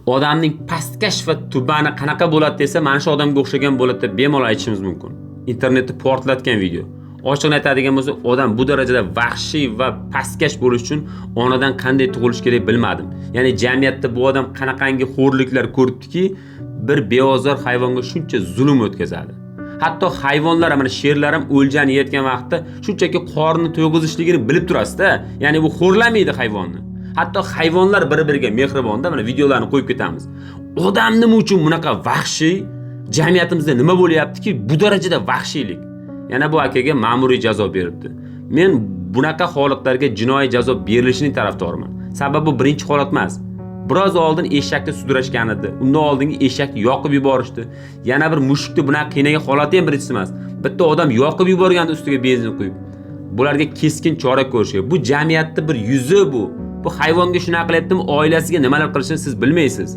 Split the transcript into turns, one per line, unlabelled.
Odamning pastkash va tubani qanaqa bo'ladi desa, mana shu odamga o'xshagan bo'ladi deb bemalol aytishimiz mumkin. Internetni portlatgan video. Ochig'ini aytadigan bo'lsak, odam bu darajada vahshiy va pastkash bo'lish uchun onadan qanday tug'ilish kerak bilmadim. Ya'ni jamiyatda bu odam qanaqangi xo'rliklar ko'ribdiki, bir beozor hayvonga shuncha zulm o'tkazadi. Hatto hayvonlar ham, mana sherlar ham o'ljani yeyotgan vaqtda shunchaki qorni to'yg'izishligini bilib turasiz-da. Ya'ni bu xo'rlamaydi hayvonni. Hatto hayvonlar bir-biriga mehribonda, mana videolarni qo'yib ketamiz. Odam nima uchun bunaqa vahshiy? Jamiyatimizda nima bo'lyaptiki, bu darajada vahshiylik? Yana bu akaga ma'muriy jazo beribdi. Men bunaqa holatlarga jinoiy jazo berilishining tarafdoriman. Sababi bu birinchi holat emas. Biroz oldin eshakni sudrashgan edi. Undan oldingi eshakni yoqib yuborishdi. Yana bir mushukni bunaqa qiynagan holati ham birinchisi emas. Bitta odam yoqib yuborgandi ustiga benzin quyib. Bularga keskin chora ko'rish kerak. Bu jamiyatni bir yuzi bu. Bu hayvonga shunaqa qilyaptimi, oilasiga nimalar qilishini siz bilmaysiz.